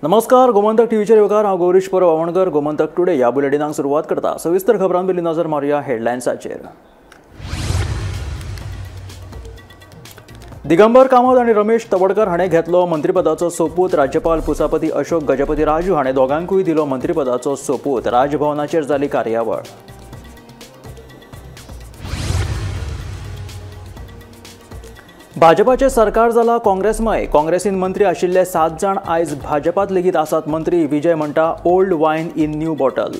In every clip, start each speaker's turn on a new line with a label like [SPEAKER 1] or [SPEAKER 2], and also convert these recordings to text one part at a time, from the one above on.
[SPEAKER 1] नमस्कार, गोमंतक टीव्हीचेर येवकार. हांव गौरीश परब आमोणकर. गोमंतक टुडे ह्या बुलेटिनाक सुरवात करता. सविस्तर खबरां पयलीं नजर मारुया हेडलायन्साचेर. दिगंबर कामत आनी रमेश तवडकर हाणें घेतलो मंत्रीपदाचो सोपूत. राज्यपाल पुसापती अशोक गजपती राजू हाणें दोगांकूय दिलो मंत्रीपदाचो सोपूत. राजभवनाचेर जाली कार्यावळ. भाजपाचें सरकार जाला काँग्रेसमय. काँग्रेसीन मंत्री आशिल्ले 7 जाण आयज भाजपांत लेगीत आसात. मंत्री विजय म्हणटा, old wine in new bottle.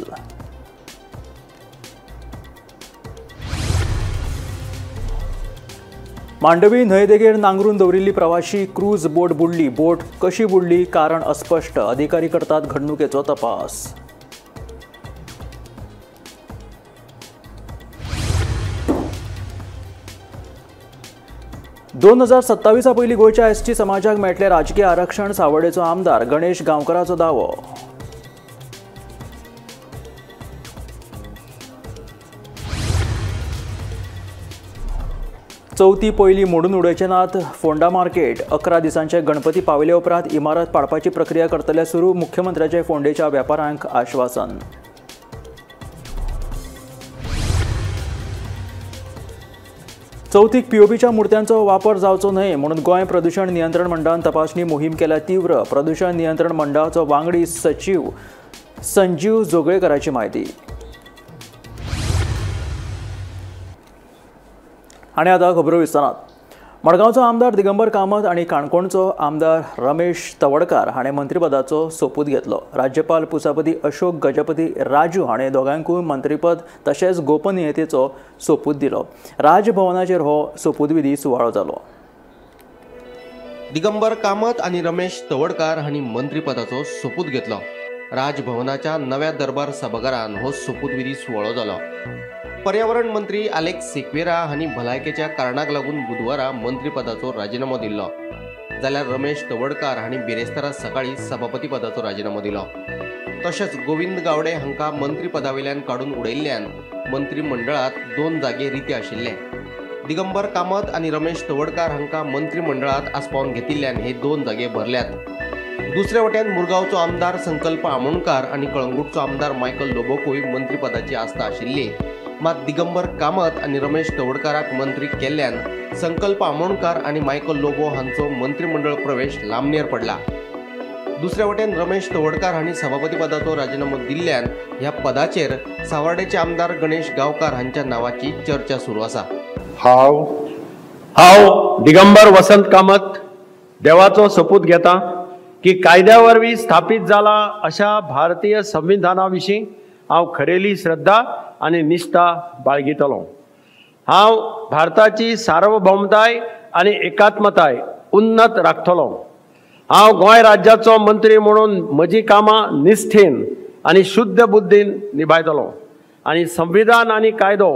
[SPEAKER 1] Mandovi न्हंयदेगेर नांगरून दवरिल्ली प्रवाशी क्रूज बोट बुडली. बोट कशी बुडली कारण अस्पश्ट. अधिकारी करतात घडणुकेचो तपास. 2027 पयलीं गोंयच्या एसटी समाजाक मेळटलें राजकीय आरक्षण. सावर्डेचो आमदार गणेश गांवकराचो दावो. चवथी पयलीं मोडून उडयचे नात फोंडा मार्केट. 11 दिसांचे गणपती पावयले उपरांत इमारत पाडपाची प्रक्रिया करतले सुरू. मुख्यमंत्र्याचे फोंडेच्या वेपाऱ्यांक आश्वासन. चवथीक पीओपीच्या मुर्त्यांचो वापर जावचो न्हय म्हणून गोंय प्रदूषण नियंत्रण मंडळान तपासणी मोहीम केल्या तीव्र. प्रदूषण नियंत्रण मंडळाचो वांगडी सचीव संजीव जोगळेकराची म्हायती. आनी आतां खबरो विस्तारात. मडगांवचो आमदार दिगंबर कामत आनी काणकोणचो आमदार रमेश तवडकार हाणें मंत्रीपदाचो सोपूत घेतलो. राज्यपाल पुसापती अशोक गजपती राजू हाणें दोगांकूय मंत्रीपद तशेंच गोपनीयतेचो सोपूत दिलो. राजभवनाचेर हो सोपूतविधी सुवाळो जालो.
[SPEAKER 2] दिगंबर कामत आनी रमेश तवडकार हांणी मंत्रीपदाचो सोपूत घेतलो. राजभवनाच्या नव्या दरबार सभाघरान हो सोपूतविधी सुवाळो जालो. पर्यावरण मंत्री आलेक्स सिक्वेरा हांणी भलायकेच्या कारणाक लागून बुधवारा मंत्रीपदाचो राजिनामो दिल्लो, जाल्यार रमेश तवडकार हांणी बिरेस्तारा सकाळी सभापती पदाचो राजिनामो दिलो. तशेंच गोविंद गावडे हांकां मंत्रीपदावेल्यान काडून उडयल्ल्यान मंत्रीमंडळांत 2 जागे रिते आशिल्ले. दिगंबर कामत आनी रमेश तवडकार हांकां मंत्रीमंडळांत आस्पावन घेतिल्ल्यान हे 2 जागे भरल्यात. दुसऱ्या वटेन मुरगांवचो आमदार संकल्प आमोणकार आनी कळंगूटचो आमदार मायकल लोबोकूय मंत्रीपदाची आस्था आशिल्ली. मात दिगंबर कामत आनी रमेश तवडकाराक मंत्री केल्ल्यान संकल्प आमोणकार आनी मायकल लोबो हांचो मंत्रीमंडळ प्रवेश लांबणेर पडला. दुसऱ्या वटेन रमेश तवडकार हांणी सभापतीपदाचो राजिनामो दिल्ल्यान ह्या पदाचेर सावर्डेचे आमदार गणेश गांवकार हांच्या नांवाची चर्चा सुरू आसा.
[SPEAKER 3] हांव दिगंबर वसंत कामत देवाचो सोपूत घेता की कायद्या वरवीं स्थापीत जाला अशा भारतीय संविधाना विशीं हांव खरेली श्रद्धा आनी निष्ठा बाळगितलो. हांव भारताची सार्वभौमताय आनी एकात्मताय उन्नत राखतलो. हांव गोंय राज्याचो मंत्री म्हणून म्हजी कामां निष्ठेन आनी शुद्ध बुद्धीन निभायतलो आनी संविधान आनी कायदो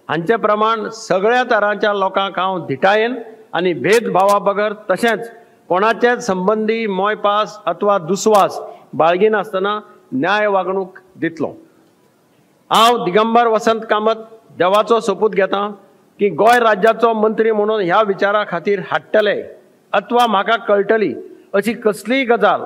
[SPEAKER 3] हांचे प्रमाण सगळ्या तरांच्या लोकांक हांव धिटायेन आनी भेदभावा बगर तशेंच कोणाचेच संबंदी मोयपास अथवा दुस्वास बाळगिनासतना न्याय वागणूक दितलो. हांव दिगंबर वसंत कामत देवाचो सोपूत घेता की गोंय राज्याचो मंत्री म्हणून ह्या विचारा खातीर हाडटले अथवा म्हाका कळटली अशी कसलीय गजाल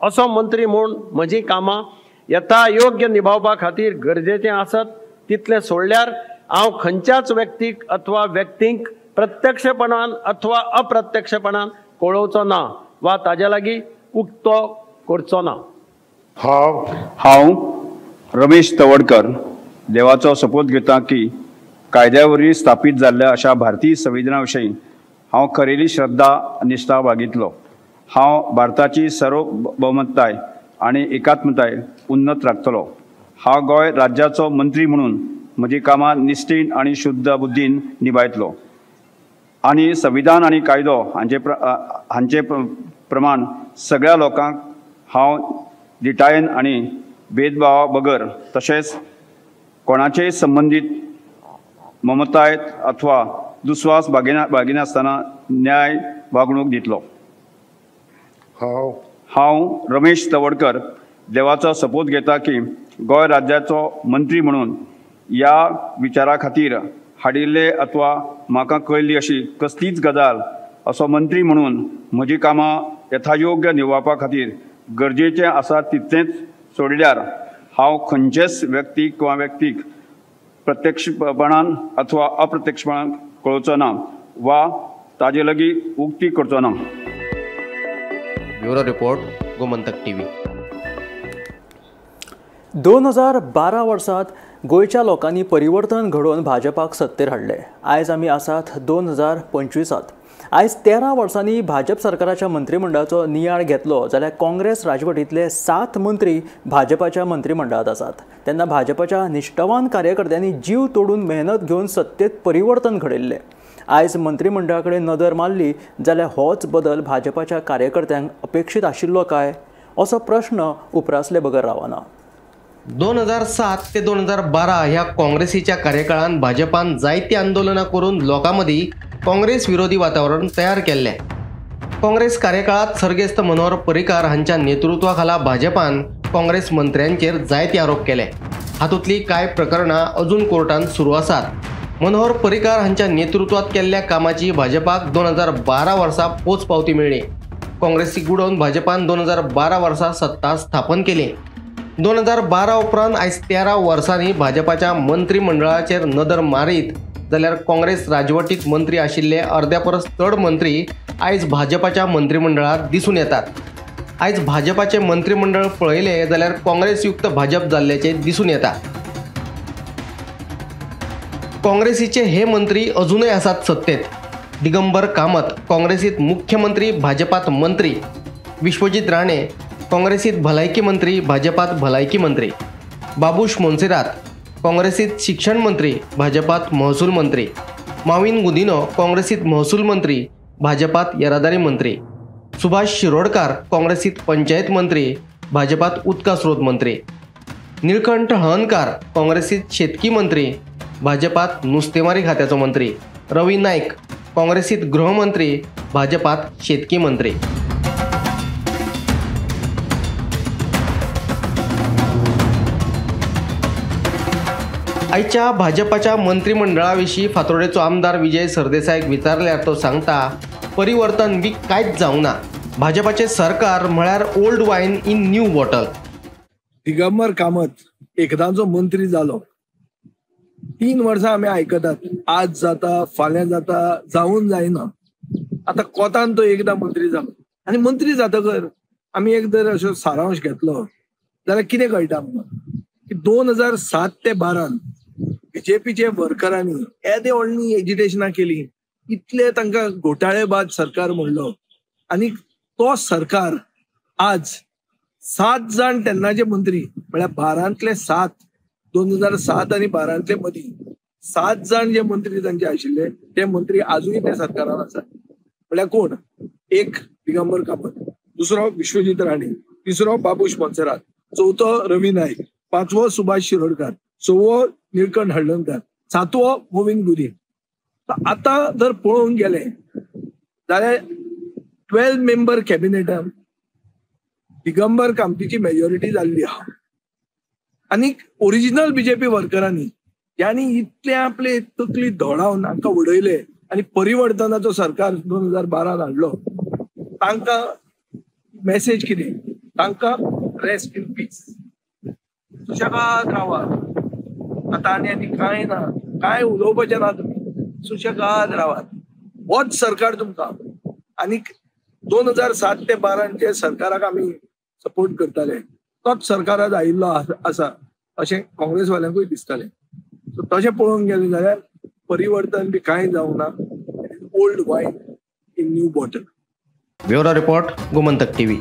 [SPEAKER 3] असो मंत्री म्हूण म्हजी कामां यथायोग्य निभावपा खातीर गरजेचें आसत तितलें सोडल्यार हांव खंयच्याच व्यक्तीक अथवा व्यक्तींक प्रत्यक्षपणान अथवा अप्रत्यक्षपणान कळोवचो ना वा ताजे लागीं उक्तो करचो ना.
[SPEAKER 4] हांव रमेश तवडकर देवाचो सोपूत घेता की कायद्या वरवीं स्थापीत जाल्ल्या अशा भारतीय संविधाना विशीं हांव खरेली श्रद्धा निष्ठा बाळगितलो. हांव भारताची सार्वभौमताय आनी एकात्मताय उन्नत राखतलो. हांव गोंय राज्याचो मंत्री म्हणून म्हजी कामां निश्ठेन आनी शुद्ध बुद्धीन निभायतलो आनी संविधान आनी कायदो हांचे प्रमाण सगळ्या लोकांक हांव धिटायेन आनी भेदभावा बगर तशेंच कोणाचेय संबंदीत ममताय अथवा दुस्वास बाळगिनासतना न्याय वागणूक दितलो. हांव रमेश तवडकर देवाचो सोपूत घेता की गोंय राज्याचो मंत्री म्हणून ह्या विचारा खातीर हाडिल्ले अथवा म्हाका कळिल्ली अशी कसलीच गजाल असो मंत्री म्हणून म्हजी कामां यथायोग्य निभावपा खातीर गरजेचें आसा तितलेंच सोडल्यार हांव खंयचेच व्यक्तीक वा व्यक्तीक प्रत्यक्षपणान अथवा अप्रत्यक्षपणान कळोवचो ना वा ताजे लागीं उक्ती करचो ना.
[SPEAKER 2] Bureau report, Gomantak TV.
[SPEAKER 1] 2012 वर्सात गोंयच्या लोकांनी परिवर्तन घडोवन भाजपाक सत्तेर हाडले. आयज आमी आसात 2025. आयज 13 वर्सांनी भाजप सरकाराच्या मंत्रिमंडळाचो नियाळ घेतलो जाल्यार काँग्रेस राजवटींतले 7 मंत्री भाजपाच्या मंत्रिमंडळांत आसात. तेन्ना भाजपाच्या निश्ठवान कार्यकर्त्यांनी जीव तोडून मेहनत घेवन सत्तेत परिवर्तन घडयल्लें. आयज मंत्रिमंडळा कडेन नदर मारली जाल्यार होच बदल भाजपाच्या कार्यकर्त्यांक अपेक्षीत आशिल्लो काय असो प्रश्न उप्रासले बगर रावना.
[SPEAKER 2] 2007 ते 2012 ह्या काँग्रेसीच्या कार्यकाळान भाजपान जायती आंदोलनां करून लोकां मदीं काँग्रेस विरोधी वातावरण तयार केल्लें. काँग्रेस कार्यकाळांत सर्गेस्त मनोहर पर्रीकार हांच्या नेतृत्वा खाला भाजपान काँग्रेस मंत्र्यांचेर जायते आरोप केले. हातूंतलीं कांय प्रकरणां अजून कोर्टांत सुरू आसात. मनोहर पर्रीकार हांच्या नेतृत्वात केल्ल्या कामाची भाजपाक 2012 वर्सा पोच पावती मेळ्ळी. काँग्रेसीक उडोवन भाजपान 2012 वर्सा सत्ता स्थापन केली. 2012 उपरांत आयज 13 वर्सांनी भाजपाच्या मंत्रिमंडळाचेर नदर मारीत जाल्यार काँग्रेस राजवटीत मंत्री आशिल्ले अर्द्या परस चड मंत्री आयज भाजपाच्या मंत्रिमंडळात दिसून येतात. आयज भाजपाचे मंत्रिमंडळ पळयले जाल्यार काँग्रेसयुक्त भाजप जाल्ल्याचे दिसून येता. काँग्रेसीचे हे मंत्री अजूनय आसात सत्तेत. दिगंबर कामत काँग्रेसीत मुख्यमंत्री, भाजपात मंत्री. विश्वजीत राणे काँग्रेसीत भलायकी मंत्री, भाजपात भलायकी मंत्री. बाबूश मोन्सेरात काँग्रेसीत शिक्षण मंत्री, भाजपात महसूल मंत्री. माविन गुदिनो काँग्रेसीत महसूल मंत्री, भाजपात येरादारी मंत्री. सुभाष शिरोडकार काँग्रेसीत पंचायत मंत्री, भाजपात उदका स्रोत मंत्री. निळकंठ हळर्णकार काँग्रेसीत शेतकी मंत्री, भाजपात नुस्तेमारी खात्याचो मंत्री. रवी नायक काँग्रेसीत गृहमंत्री, भाजपात शेतकी मंत्री. आयच्या भाजपाच्या मंत्रिमंडळा विशीं फातोर्डेचो आमदार विजय सरदेसायक विचारल्यार तो सांगता, परिवर्तन बी कांयच जावंक ना. भाजपाचें सरकार म्हळ्यार old wine in new bottle.
[SPEAKER 5] Digambar Kamat एकदांचो मंत्री जालो. 3 वर्सां आमी आयकतात, आज जाता फाल्यां जाता, जावन जायना. आतां कोतान तो एकदां मंत्री जालो आनी मंत्री जातकर आमी एक जर अशो सारांश घेतलो जाल्यार कितें कळटा आमकां की 2007 ते 12 बीजेपीचे वर्करांनी येदे व्हडली एजिटेशनां केली, इतले तांकां घोटाळेबाज सरकार म्हणलो आनी तो सरकार आज 7 जाण तेन्नाचे मंत्री म्हळ्यार 12तले 7, 2007 आनी 12तले मदीं 7 जाण जे मंत्री तांचे आशिल्ले ते मंत्री आजूय त्या सरकारान आसात. म्हळ्यार कोण? एक दिगंबर कामत, दुसरो विश्वजीत राणे, तिसरो बाबूश मोन्सेरात, चवथो रवी नायक, पांचवो सुभाष शिरोडकर, सवो निळकंठ हळर्णकार, सातवो मोविन गुदिन. आतां जर पळोवंक गेले जाल्यार 12 मेंबर कॅबिनेटान दिगंबर कामतीची मेजॉरिटी जाल्ली आहा. आनी ओरिजिनल बीजेपी वर्करांनी ज्यांनी इतले आपले तकली धोडावन हांकां उडयले आनी परिवर्तनाचो सरकार 2012 हाडलो, तांकां मेसेज कितें? तांकां रेस्ट इन पीस, सुशेगाद रावात. आतां आनी आनी कांय ना, कांय उलोवपाचें ना, तुमी सुशेगाद रावात. होच सरकार तुमकां. आनी 2007 ते 12 जे सरकाराक आमी सपोर्ट करताले तोच सरकार आज आयिल्लो आसा अशें काँग्रेसवाल्यांकूय दिसतालें. सो तशें पळोवंक गेलें जाल्यार परिवर्तन बी कांय जावंक ना. Old wine in new bottle.
[SPEAKER 2] Bureau report, Gomantak TV.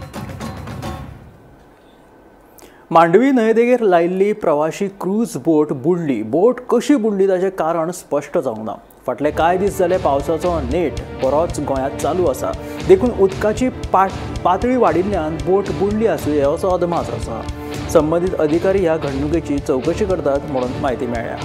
[SPEAKER 1] Mandovi न्हंयेदेगेर लायिल्ली प्रवाशी क्रूज बोट बुडली. बोट कशी बुडली ताचें कारण स्पश्ट जावंक ना. फाटले कांय दीस जाले पावसाचो नेट बरोच गोंयांत चालू आसा, देखून उदकाची पातळी वाडिल्ल्यान बोट बुडली आसुये असो अदमास आसा. संबंदीत अधिकारी ह्या घडणुकेची चवकशी करतात म्हणून म्हायती मेळ्ळ्या.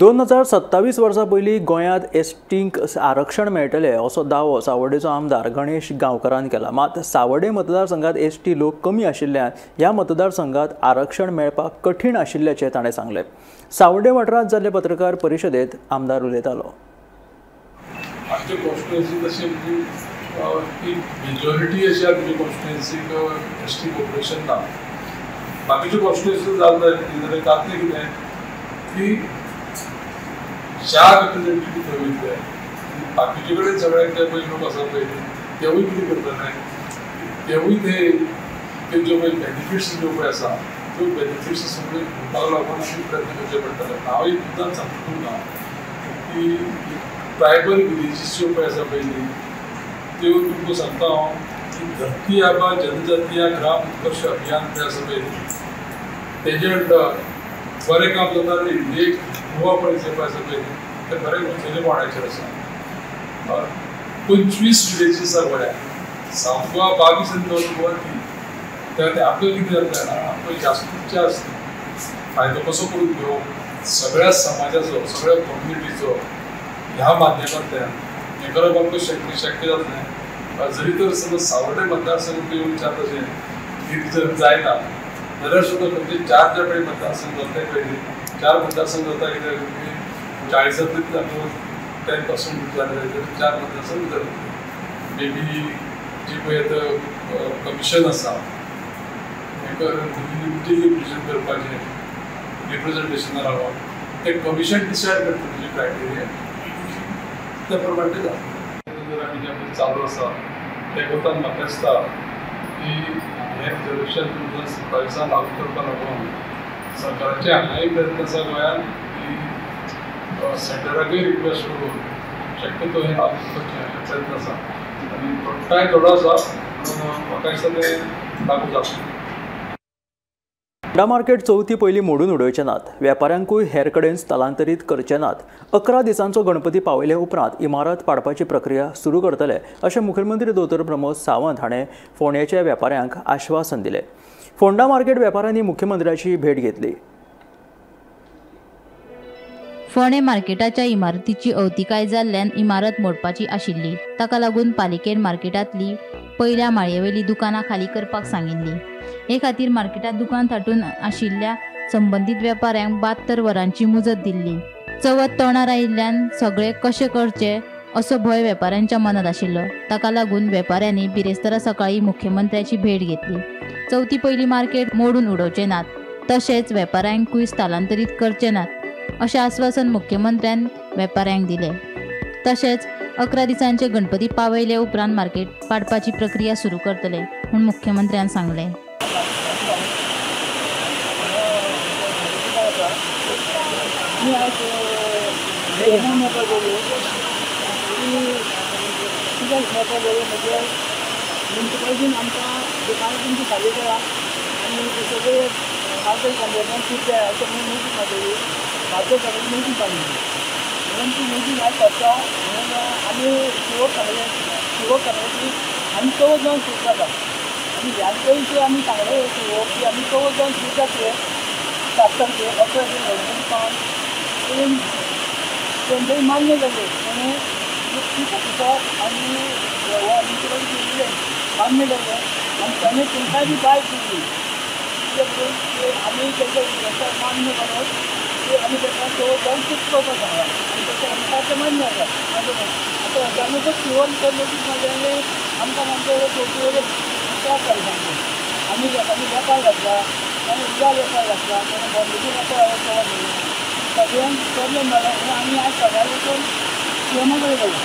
[SPEAKER 1] 2027 वर्सां पयलीं गोंयांत एसटींक आरक्षण मेळटलें असो दावो सावर्डेचो आमदार गणेश गांवकारान केला. मात सावर्डे मतदारसंघात एसटी लोक कमी आशिल्ल्यान ह्या मतदारसंघात आरक्षण मेळपाक कठीण आशिल्ल्याचें ताणें सांगलें. सावर्डे वाठारांत जाल्ले पत्रकार परिशदेंत आमदार उलयतालो.
[SPEAKER 6] आमचे कॉन्स्टिट्युएन्सी तशी मेजॉरिटी अशी आमची कॉन्स्टिट्युएन्सीक एसटी पॉप्युलेशन ना. बाकीच्यो कॉन्स्टिट्युएन्सी जालें जाल्यार तातूंत कितें की चार रिप्रेझेंटेटिव्ह थंय वयतले, बाकीचे कडेन सगळ्यांक ते पळय लोक आसा पळय तेवूय कितें करतले, तेवूय ते तेंच्यो पळय बेनिफिट्स ज्यो पळय आसा त्यो बेनिफिट्स सगळे घेवपाक लागून आमी प्रयत्न करचे पडटले. हांव एक मुद्दाम सांगता तुमकां की ट्रायबल विलेजीस ज्यो पळय आसा पयलीं त्यो तुमकां सांगता हांव की धरती आबा जनजातीय ग्राम उत्कर्ष अभियान पळय आसा पळय तेजे अंडर बरें काम जाता. इंडियेक गोवा पळय जे पळय आसा पळय ते बरें उंचेले पावंड्याचेर आसा. 25 विलेजीस आसा गोंयांत, सावथ गोवा 22 आनी नॉर्थ गोवा 3. त्या खातीर आमकां कितें जाता जाणा, आमकां जास्तीत जास्त फायदो कसो करून घेवप सगळ्या समाजाचो, सगळ्या कम्युनिटीचो ह्या माध्यमांतल्यान हें करप आमकां शक्य जातलें. जरी तर समज सावर्डे मतदारसंघ येवन विचारता तशें की जर जायना जाल्यार सुद्दां खंयचे 4 जे पळय मतदारसंघ जातले पळय 4 मतदारसंघ जाता कित्याक की 40 आमकां 10% जालें जाल्यार 4 मतदारसंघ भितर वतले. मे बी जी पळय आतां कमिशन आसा हें लिमिटेड करपाचें रिप्रेझेंटेशना लागून तें कमिशन डिसायड करता तुजें क्रायटेरिया त्या प्रमाणे तें जाता. जर आमी जें चालू आसा तें कोतान म्हाका दिसता की हें रिजर्वेशन 2027 लागू करपा लागून सरकाराचे हांगाय प्रयत्न आसा गोंयांत की सेंटराकूय रिक्वेस्ट करून शक्यतो हें लागू करचें प्रयत्न आसा आनी टायम थोडो आसा म्हणून म्हाका दिसता तें लागू जातलें.
[SPEAKER 1] फोंडा मार्केट चवथी पयलीं मोडून उडोवचे नात, वेपाऱ्यांकूय हेर कडेन स्थलांतरीत करचे नात. 11 दिसांचो गणपती पावयले उपरांत इमारत पाडपाची प्रक्रिया सुरू करतले अशें मुखेलमंत्री दोतोर प्रमोद सावंत हाणें फोंड्याच्या वेपाऱ्यांक आश्वासन दिलें. फोंडा मार्केट वेपाऱ्यांनी मुख्यमंत्र्याची भेट घेतली.
[SPEAKER 7] फोंडें मार्केटाच्या इमारतीची अवतिकाय जाल्ल्यान इमारत मोडपाची आशिल्ली. ताका लागून पालिकेन मार्केटांतली पयल्या माळयेवेली दुकानां खाली करपाक सांगिल्ली. हे खातीर मार्केटांत दुकान थाटून आशिल्ल्या संबंदीत वेपाऱ्यांक 72 वरांची मुजत दिल्ली. चवथ तोंडार आयिल्ल्यान सगळे कशें करचे असो भंय वेपाऱ्यांच्या मनांत आशिल्लो. ताका लागून वेपाऱ्यांनी बिरेस्तारा सकाळीं मुख्यमंत्र्याची भेट घेतली. चवथी पयली मार्केट मोडून उडोवचे नात, तशेंच वेपाऱ्यांकूय स्थलांतरीत करचे नात अशें आस्वासन मुख्यमंत्र्यान वेपाऱ्यांक दिलें. तशेंच 11 दिसांचे गणपती पावयले उपरांत मार्केट पाडपाची प्रक्रिया सुरू करतले म्हूण मुख्यमंत्र्यान सांगलें.
[SPEAKER 8] आमी शिवोक सांगलें, शिवोक सांगलें की आमी चवथ जावन सुरू जाता आनी ह्या पयशे आमी सांगलें शिवोक की आमी चवथ जावन सुरू जातले 7 तारखेक 11 गणपती पावन पूण तेंच्यानी मान्य जालें. कोणें चीफ ऑफिसर आनी दिलें मान्य जालें आनी ताणें तेंकांय बी बायट दिली कितें करून की आमी तेंच्या रिक्वेस्टाक मान्य करून की आमी ताका चवथ जावन सुरू करपाक सांगलां आनी तेचें आमकां तें मान्य आसा. आतां अचानकच शिवोन तर नोटीस मारली आमकां आमचे चवथी वयले त्रास जाले सामके. आमी लोकांनी वेपार घातला, कोणें उदक वेपार घातला, कोणें बॉम्बेचे वेपार घातला, सगळ्यांक प्रॉब्लेम जालो. म्हणून आमी आज सकाळीं वचून सीएमा कडेन गेलो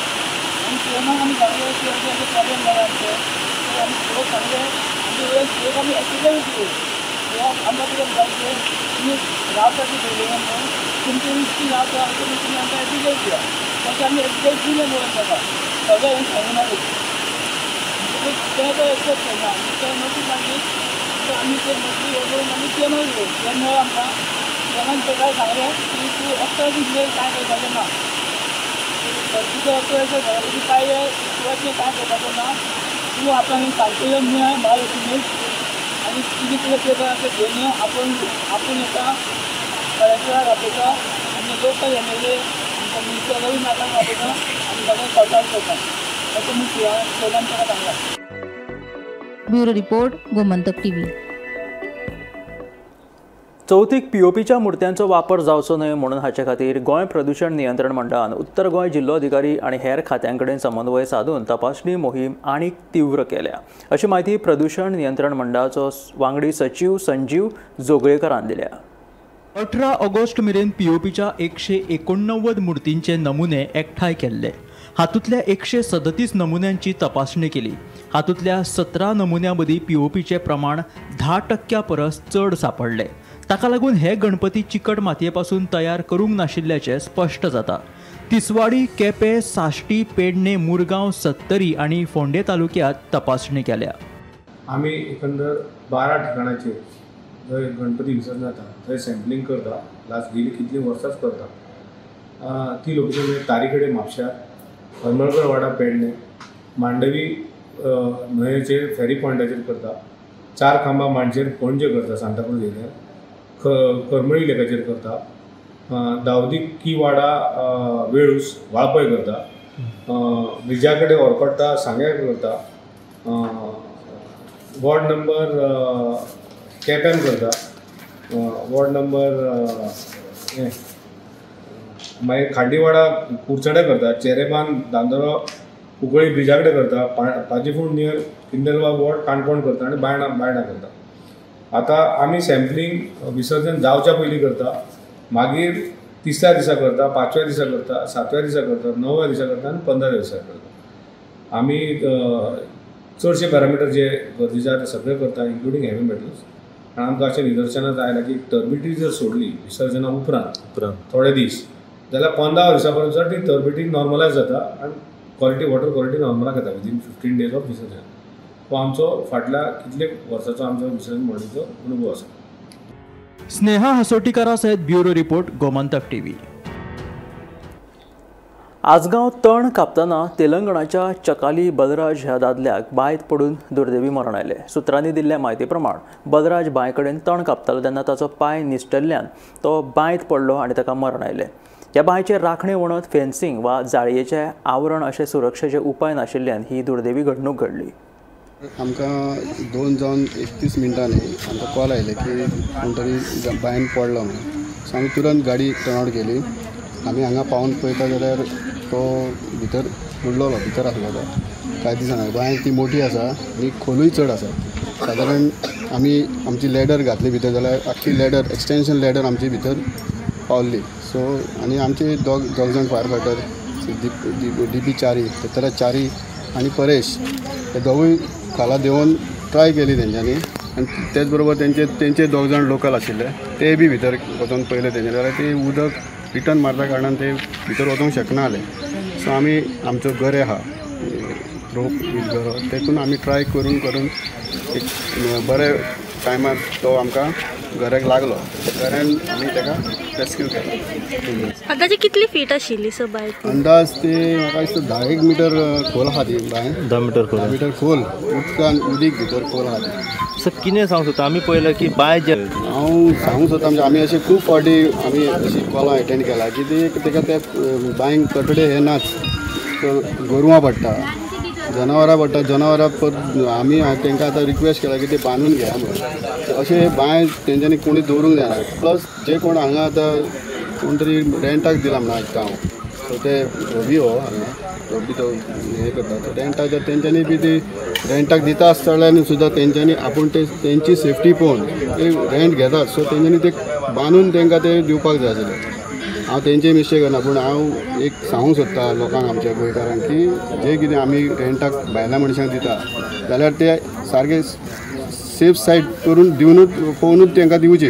[SPEAKER 8] आनी सीएमाक आमी सांगलें की अशें अशें प्रॉब्लेम जाला आमचें. तर आमी सीओक सांगलें आनी वयर सीओक आमी एफिडेवीट दिली. सीओक आमकां कितें म्हणटा की तुमी रावता ती बिल्डिंगान न्हू तुमची रिस्की रावता अशें म्हणून तुमी आमकां एफिडेवीट दिया. तशें आमी एफिडेवीट दिलें म्हणून ताका सगळें हें सांगून आमी म्हणटकूच तें तो एक्सेप्ट करना आनी तें नोटीस मागीर आमी ते नोटीस वचून आमी सीएमाक दिली. सीएम मेळ्ळो आमकां, सीएमान ताका सांगलें की तूं 11 दीस मेरेन कांय करपाचें ना, तुजो 11 दिसा घरा कांय तुवें कांय करपाचें ना, तूं आतां सारकें येवन मेळ महालक्ष्मीक आनी तुजे कितें पेपर आसा घेवन यो, आपूण आपूण येता कलेक्टराक आपयता आनी आमचे लोकल एम एल ए आमकां मिनिस्टर रवी नायकाक आपयता आनी सगळें सॉर्ट आवट करता अशें म्हूण स्लोगन ताका सांगला.
[SPEAKER 7] Bureau report, Gomantak TV.
[SPEAKER 1] चवथीक पीओपीच्या मुर्त्यांचो वापर जावचो न्हय म्हणून हाचे खातीर गोंय प्रदूशण नियंत्रण मंडळान उत्तर गोंय जिल्लोधिकारी आनी हेर खात्यां कडेन समन्वय सादून तपासणी मोहीम आनीक तीव्र केल्या अशी म्हायती प्रदूशण नियंत्रण मंडळाचो वांगडी सचीव संजीव जोगळेकरान दिल्या.
[SPEAKER 9] 18 ऑगस्ट मेरेन पीओपीच्या 189 मूर्तींचे नमुने एकठांय केल्ले. हातूंतल्या 137 नमुन्यांची तपासणी केली. हातूंतल्या 17 नमुन्यां मदीं पीओपीचें प्रमाण 10% परस चड सांपडलें. ताका लागून हे गणपती चिकट मातये पासून तयार करूंक नाशिल्ल्याचें स्पश्ट जाता. तिसवाडी, केपें, साश्टी, पेडणे, मुरगांव, सत्तरी आनी फोंडे तालुक्यांत तपासणी केल्या.
[SPEAKER 10] आमी एकंदर 12 ठिकाणाचेर जंय गणपती विसर्जन जाता थंय सॅम्पलिंग करता. लास्ट गेली कितलीं वर्सांच करता. ती लोकेशन म्हणजे तारीकडे म्हापश्या, हरमलकर वाडा पेडणे, मांडवी न्हंयेचेर फेरी पॉयंटाचेर करता, 4 खांबा मांडचेर पणजे करता, सांताक्रूज एरियार, करमळी लेकाचेर करता, दावदी की वाडा वेळूस वाळपय करता, ब्रिजा कडेन ऑर्कड्टा सांग्यार करता, वॉर्ड नंबर केप्यान करता, वॉर्ड नंबर मागीर खांडीवाडा कुरचड्या करता, चेरेबान दांदोरो कुंकळी ब्रिजा कडेन करता, पाजीफोंड नियर किंदलबाग वॉर्ड काणकोण करता आनी बायणा बायणा करता. आतां आमी सॅम्पलिंग विसर्जन जावच्या पयलीं करता, मागीर तिसऱ्या दिसा करता, 5व्या दिसा करता, 7व्या दिसा करता, 9व्या दिसा करता आनी 15व्या दिसा करता. आमी चडशे पॅरामिटर जे गरजेचे आसा ते सगळे करता, इन्क्लुडींग हेवी मेटल्स. आनी आमकां अशें निदर्शनाक आयलां की टर्बिटी जर सोडली विसर्जना उपरांत थोडे दीस जाल्यार 15 दिसां पर्यंत ती टर्बिटी नॉर्मलायज जाता आनी क्वॉलिटी वॉटर क्वॉलिटी नॉर्मलाक येता विदीन 15 डेज ऑफ विसर्जन. हो आमचो फाटल्या कितले वर्साचो आमचो विसर्जन म्हणीचो अनुभव आसा.
[SPEAKER 9] स्नेहा हसोटीकरा सयत bureau report, Gomantak TV.
[SPEAKER 1] Ajgaon तण कापतना तेलंगणाच्या चकाली बलराज ह्या दादल्याक बांयत पडून दुर्दैवी मरण आयलें. सुत्रांनी दिल्ल्या म्हायती प्रमाण बलराज बांय कडेन तण कापतालो तेन्ना ताचो पांय निसटल्ल्यान तो बांयत पडलो आनी ताका मरण आयलें. ह्या बांयचेर राखणे वणत, फेन्सिंग वा जाळयेचें आवरण अशे सुरक्षेचे उपाय नाशिल्ल्यान ही दुर्दैवी घडणूक घडली.
[SPEAKER 11] आमकां 2:31 आमकां कॉल आयले की कोण तरी बांयन पडलो म्हणून. सो आमी तुरंत गाडी टर्न आवट केली. आमी हांगा पावून पळयता जाल्यार तो भितर बुडलोलो, भितर आसलो तो. कांय दिसना, बांय ती मोठी आसा आनी खोलूय चड आसा. सादारण आमी आमची लॅडर घातली भितर जाल्यार आख्खी लॅडर, एक्सटेंशन लॅडर आमची भितर पावल्ली. सो आनी आमचे दोग जाण फायर फायटर, डी पी चारी, तर चारी आनी परेश हे दोगूय खाला देंवोन ट्राय केली तेंच्यांनी. आनी तेच बरोबर तेंचे दोग जाण लोकल आशिल्ले ते बी भितर वचोन पळयले तेंच्यांनी, जाल्यार ते उदक रिटर्न मारता कारणान ते भितर वचोंक शकना जाले. सो आमी आमचो गरे आहा, रोप वीथ गरो, तेतून आमी ट्राय करून करून एक बरे टायमार तो आमकां गऱ्याक लागलो, गऱ्यान आमी ताका रेस्क्यू केलो.
[SPEAKER 12] अंदाजे कितली फीट आशिल्ली सर बांय?
[SPEAKER 11] अंदाज ते म्हाका दिसता 10 मिटर खोल आहा ती बांय.
[SPEAKER 13] 10 मिटर खोल.
[SPEAKER 11] 10 मिटर खोल उदकान उदीक भितर खोल आहा ती.
[SPEAKER 13] सर कितें सांगूंक सोदता? आमी पळयलां की बांय जे
[SPEAKER 11] हांव सांगूंक सोदता म्हणजे आमी अशें खूब फावटी आमी अशी कॉलां एटेंड केला की ती ताका त्या बांयक कटडे हे नाच, गोरवां पडटा, जनावरां पडटा. जनावरां आमी तांकां आतां रिक्वेस्ट केला की ते बांदून घेया म्हणून. अशें बांय तेंच्यांनी कोणी दवरूंक जायना. प्लस जे कोण हांगा आतां कोण तरी रेंटाक दिला म्हणून आयकता हांव, सो ते रवी हो हांगा रवी तो हें करता, रेंटाक तेंच्यांनी बी ती रेंटाक दिता आसतना सुद्दां तेंच्यांनी आपूण ते तेंची सेफ्टी पळोवन ते रेंट घेतात. सो तेंच्यांनी ते बांदून तांकां ते दिवपाक जाय आसलें. हांव तेंचे मिस्टेक करना, पूण हांव एक सांगूंक सोदता लोकांक, आमच्या गोंयकारांक, की जे कितें आमी रेंटाक भायल्या मनशांक दिता जाल्यार ते सारके सेफ सायड करून दिवनूच पळोवनूच तांकां दिवचें.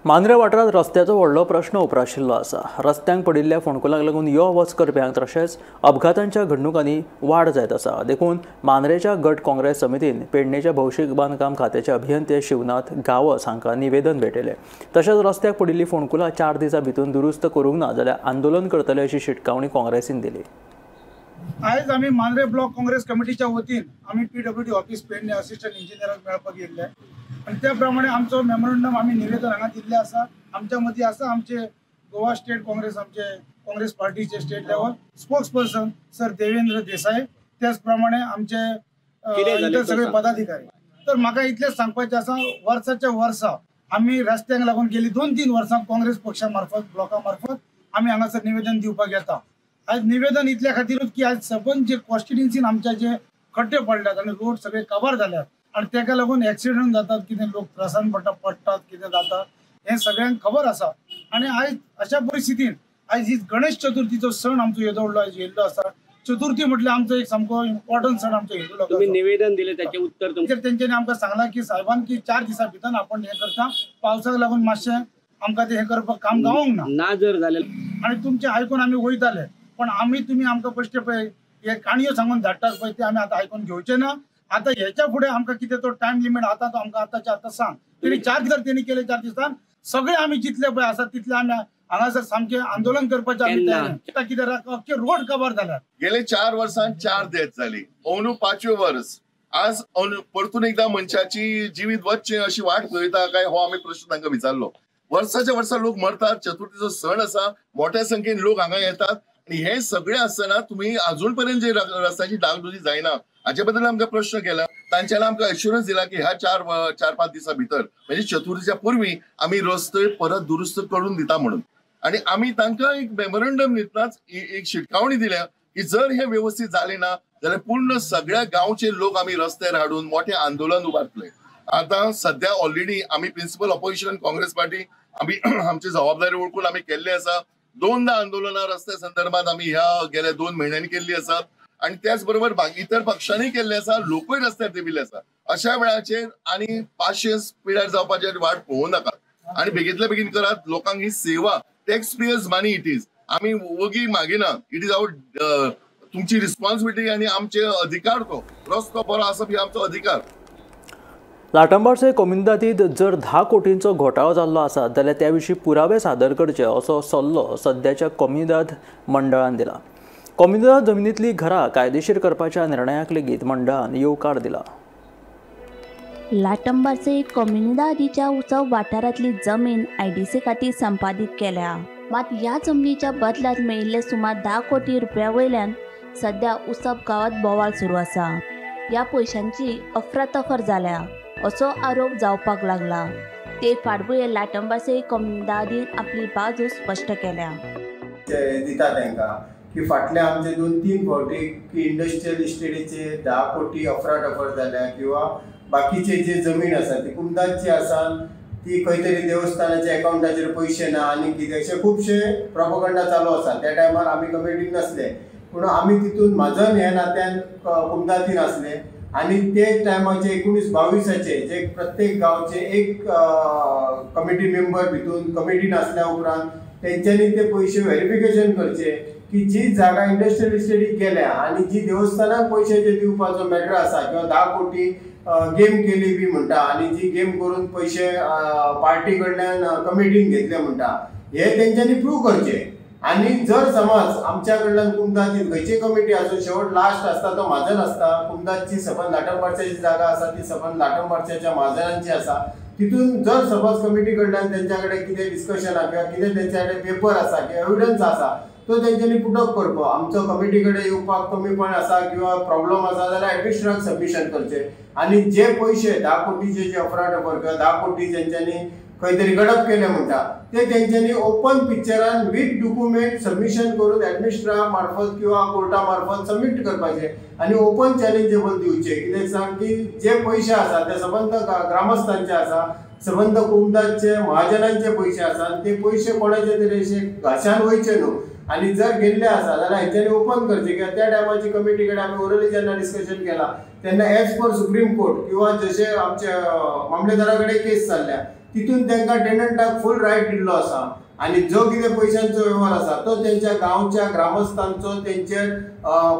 [SPEAKER 1] मांद्रे वाठारांत रस्त्याचो व्हडलो प्रश्न उप्राशिल्लो आसा. रस्त्यांक पडिल्ल्या फोंडकुलांक लागून यो वच करप्यांक तशेंच अपघातांच्या घडणुकांनी वाड जायत आसा. देखून मांद्रेच्या गट काँग्रेस समितीन पेडणेच्या भौशीक बांदकाम खात्याचे अभियंते शिवनाथ गांवस हांकां निवेदन भेटयलें. तशेंच रस्त्याक पडिल्ली फोंडकुलां 4 दिसां भितर दुरुस्त करूंक ना जाल्यार आंदोलन करतले अशी शिटकावणी काँग्रेसीन दिली.
[SPEAKER 14] आयज आमी मांद्रे ब्लॉक काँग्रेस कमिटीच्या वतीन आमी PWD office Pedne assistant इंजिनियराक मेळपाक येयल्ले आनी त्या प्रमाणे आमचो मेमोरंडम आमी निवेदन हांगा दिल्लें आसा. आमच्या मदीं आसा आमचे गोवा स्टेट काँग्रेस आमचे काँग्रेस पार्टीचे state level spokesperson sir Devendra Desai, त्याच प्रमाणे आमचे इतर सगळे पदाधिकारी। तर म्हाका इतलेंच सांगपाचें आसा, वर्साच्या वर्सा आमी रस्त्यांक लागून गेली 2-3 वर्सां काँग्रेस पक्षा मार्फत ब्लॉका मार्फत आमी हांगासर निवेदन दिवपाक येता। आज निवेदन इतल्या खातीरूच की आज सबंद जे कॉन्स्टिट्युन्सीन आमच्या जे खड्डे पडल्यात आनी रोड सगळे कवर जाल्यात आनी तेका लागून एक्सिडंट जातात, कितें लोक त्रासान पडटात, कितें जाता हें सगळ्यांक खबर आसा। आनी आयज अशा परिस्थितीन आयज ही गणेश चतुर्थीचो सण आमचो येदो व्हडलो आयज येयल्लो आसा। चतुर्थी म्हटल्यार आमचो एक सामको इम्पॉर्टंट सण आमचो हिंदू लोकांचो।
[SPEAKER 15] तुम्ही निवेदन दिले त्याचे उत्तर
[SPEAKER 14] तेंच्यांनी आमकां सांगलां की साहेबान की 4 दिसां भितर आपण हें करता, पावसाक लागून मातशें आमकां तें हें करपाक काम जावंक ना
[SPEAKER 15] ना जर जालें
[SPEAKER 14] आनी तुमचें आयकून आमी वयताले, पण आमी तुमी आमकां बेश्टे पळय हे काणयो सांगून धाडटात पळय ते आमी आतां आयकून घेवचे ना। आतां हेच्या फुडें आमकां कितें तो टायम लिमीट आतां तो आमकां आतांच्या आतां सांग। तेणी 4 दिसां तेणी केले, 4 दिसान सगळे आमी जितले पळय आसा तितले आमी हांगासर सामकें आंदोलन करपाचें आमी तयार। कितें अख्खे रोड कवर जाल्यात।
[SPEAKER 16] गेले 4 वर्सांत 4 डेथ जाली, अंदू 5व्यो वर्स आज परतून एकदा मनशाची जिवीत वचचें अशी वाट पळयता काय हो आमी प्रश्न तांकां विचारलो। वर्साच्या वर्सा लोक मरतात, चतुर्थीचो सण आसा, मोठ्या संख्येन लोक हांगा येतात आनी हे सगळे आसतना तुमी अजून पर्यंत जे रस्त्याची डागडुजी जायना हाचे बद्दल आमकां प्रश्न केला। तांच्यानी आमकां एश्युरन्स दिला की ह्या 4-5 दिसां भितर म्हणजे चतुर्थीच्या पूर्वी आमी रस्ते परत दुरुस्त करून दिता म्हणून। आनी आमी तांकां एक मेमोरंडम दितनाच एक शिटकावणी दिल्या की जर हे व्यवस्थित जाले ना जाल्यार पूर्ण सगळ्या गांवचे लोक आमी रस्त्यार हाडून मोठें आंदोलन उबारतले। आतां सद्या ऑलरेडी आमी प्रिन्सिपल ऑपोजिशन काँग्रेस पार्टी आमी आमची जबाबदारी ओळखून आमी केल्ले आसा। 2दा आंदोलनां रस्त्या संदर्भात आमी ह्या गेल्या 2 म्हयन्यांनी केल्ली आसात आनी त्याच बरोबर इतर पक्षांनी केल्ले आसा, लोकूय रस्त्यार देविल्ले आसा। अशा वेळाचेर आनी पाशेंस पिड्यार जावपाची वाट पळोवं नाकात आनी बेगीतल्या बेगीन करात। लोकांक ही सेवा tax payers money it is, आमी वगी मागिना, it is our तुमची रिस्पॉन्सिबिलिटी आनी आमचे अधिकार, तो रस्तो बरो आसप ही आमचो अधिकार।
[SPEAKER 1] लाटंबारचे कोमुनिदादींत जर 10 कोटींचो घोटाळो जाल्लो आसा जाल्यार त्या विशीं पुरावे सादर करचे असो सल्लो सद्याच्या कोमुनिदाद मंडळान दिला। कोमुनिदाद जमनींतलीं घरां कायदेशीर करपाच्या निर्णयाक लेगीत मंडळान येवकार दिला।
[SPEAKER 17] लाटंबारचे कोमुनिदादीच्या उत्सव वाठारांतली जमीन आयडीसी खातीर संपादीत केल्या, मात ह्या जमनीच्या बदलांत मेळिल्ले सुमार 10 कोटी रुपया वयल्यान सद्या उत्सव गांवांत बोवाळ सुरू आसा। ह्या पयशांची अफरातफर जाल्या असो आरोप जावपाक लागला। ते फाटभुंयेर लाटंबारचे कोमुनिदादीन आपली बाजू स्पश्ट केल्या।
[SPEAKER 18] दिता तांकां की फाटले आमचे 2-3 फावटी की इंडस्ट्रियल इस्टेटीचे 10 कोटी अफराटफर जाल्या किंवा बाकीचे जे जमीन आसा ती कुमदाची आसा ती खंय तरी देवस्थानाच्या अकाउंटाचेर पयशे ना आनी कितें अशे खुबशे प्रोपोगंडा चालू आसा। त्या टायमार आमी कमिटीन नासले, पूण आमी तितून म्हाजन ह्या नात्यान कुमदातीन आसले आनी ते टायमाचे 19-22 जे प्रत्येक गांवचे एक कमिटी मेंबर भितून कमिटीन आसल्या उपरांत तेंच्यांनी ते पयशे व्हेरिफिकेशन करचे की जी जागा इंडस्ट्रियल इस्टेटीक गेल्या आनी जी देवस्थानाक पयशे जे दिवपाचो मॅटर आसा किंवा 10 कोटी गेम केली बी म्हणटा आनी जी गेम करून पयशे पार्टी कडल्यान कमिटीन घेतले म्हणटा, हे तेंच्यांनी प्रूव करचे। आनी जर समज आमच्या कडल्यान कुमदाची खंयची कमिटी आसूं शेवट लास्ट आसता तो म्हाजन आसता। कुमदाची सबंद लाटंबारच्याची जागा आसा ती सबंद लाटंबारच्याच्या म्हाजनांची आसा, तितून जर समज कमिटी कडल्यान तेंच्या कडेन कितें डिस्कशन आसा किंवा कितें तेंच्या कडेन पेपर आसा किंवा एविडन्स आसा तो तेंच्यांनी पुटअप करपा। आमचो कमिटी कडेन येवपाक कमीपण आसा किंवा प्रॉब्लम आसा जाल्यार एडमिनिस्ट्रेटराक सबमिशन करचें आनी जे पयशे 10 कोटीचे जे अफराटफर किंवा 10 कोटी तेंच्यांनी खंय तरी गडप केले म्हणटा ते तेंच्यांनी ओपन पिक्चरान वीथ डॉक्युमेंट सबमिशन करून एडमिनिस्ट्रेटरा मार्फत किंवा कोर्टा मार्फत सबमीट करपाचे आनी ओपन चॅलेंजेबल दिवचे। कित्याक सांग की जे पयशे आसा ते सबंद ग्रामस्थांचे आसा, सबंद कुमदाचे महाजनांचे पयशे आसा आनी ते पयशे कोणाचे तरी अशे घाशान वयचे न्हू आनी जर गेल्ले आसा जाल्यार हेंच्यांनी ओपन करचे। कित्याक त्या टायमाची कमिटी कडेन आमी ओरली जेन्ना डिस्कशन केला तेन्ना एज पर सुप्रीम कोर्ट किंवा जशे आमचे मामलेदारा कडेन केस चल्ल्या तितून तांकां टेनंटाक फूल रायट दिल्लो आसा आनी जो कितें पयशांचो वेव्हार आसा तो तेंच्या गांवच्या ग्रामस्थांचो तेंचेर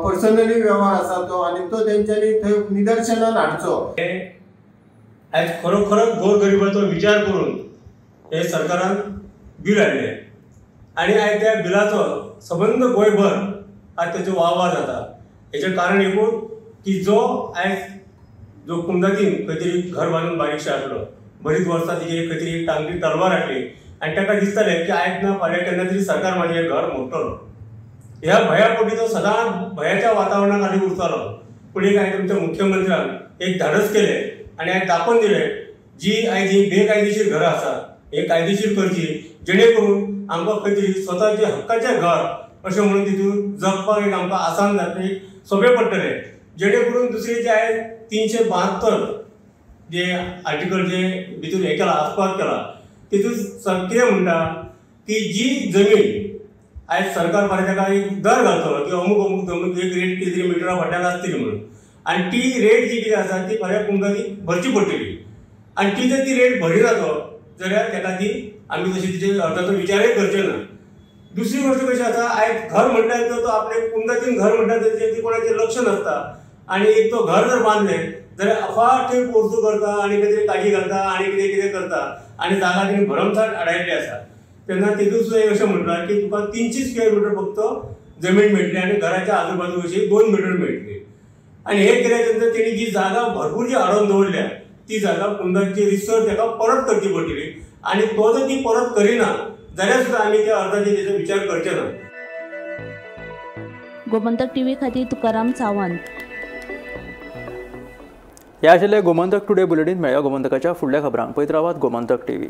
[SPEAKER 18] पर्सनली वेव्हार आसा तो आनी तो तेंच्यांनी थंय निदर्शनान हाडचो।
[SPEAKER 19] आयज खरोखरच गोरगरिबाचो विचार करून हे सरकारान बील हाडलें आनी आयज त्या बिलाचो सबंद गोंयभर आज तेचो वाहवा जाता। हेचें कारण एकूच की जो आयज जो कुमदातीन खंय तरी घर बांदून बारीकशें आसलो, बरीच वर्सां तिचेर खंय तरी टांगली तलवार हाडली आनी ताका दिसतालें की आयज ना फाल्यां केन्ना तरी सरकार म्हाजें घर मोडटलो. ह्या भंया पोटी तो सदांच भंयाच्या वातावरणात खाली उरतालो. पूण एक आयज आमच्या मुख्यमंत्र्यान एक धाडस केलें आनी आयज दाखोवन दिलें जी आयज ही बेकायदेशीर घरां आसात हे कायदेशीर करची, जेणे करून आमकां खंय तरी स्वताचे हक्काचें घर अशें म्हणून तितून जगपाक एक आमकां आसान जातलें, सोंपें पडटलें. जेणे करून दुसरी जे आयज 372 जे आर्टिकल जे भितर हें केलां, आस्पाव केला, तितून कितें म्हणटा की जी जमीन आयज सरकार फाल्यां ताका एक दर घालतलो की अमूक अमूक जमीन एक रेट कितें तरी मिटरा फाटल्यान आसतली म्हणून, आनी ती रेट जी कितें आसा ती फाल्यां कुमदानी भरची पडटली आनी ती जर ती रेट भरिना तो जाल्यार ताका ती आमी तशी तिचे अर्जाचो विचारय करचे ना. दुसरी गोश्ट कशी आसा, आयज घर म्हणटा तो आपले कुमदातीन घर म्हणटा तेजेर कोणाचें लक्ष नासता आनी एक तो घर जर बांदलें जाल्यार अफाट थंय पोरसू करता आनी कितें तरी काजी घालता आनी कितें कितें करता आनी जागा तेणी भरमसाठ आडायल्ली आसा. तेन्ना तितून सुद्दां एक अशें म्हणटा की तुका 300 स्क्वेअर मिटर फक्त जमीन मेळटली आनी घराच्या आजूबाजू अशी 2 मिटर मेळटली. आनी हे केल्या नंतर तेणी जी जागा भरपूर जी अडोवन दवरल्या ती जागा कुमदाची रिसर ताका परत करची पडटली आनी तो जर ती परत करिना जाल्यार सुद्दां आमी त्या अर्जाचेर तेजो विचार करचे ना.
[SPEAKER 17] गोमंतक टीव्ही खातीर तुकाराम सावंत.
[SPEAKER 1] ह्या आशिल्लें गोमंतक टुडे बुलेटीन. मेळया गोमंतकाच्या फुडल्या खबरांक. पळयत रावात गोमंतक टीव्ही.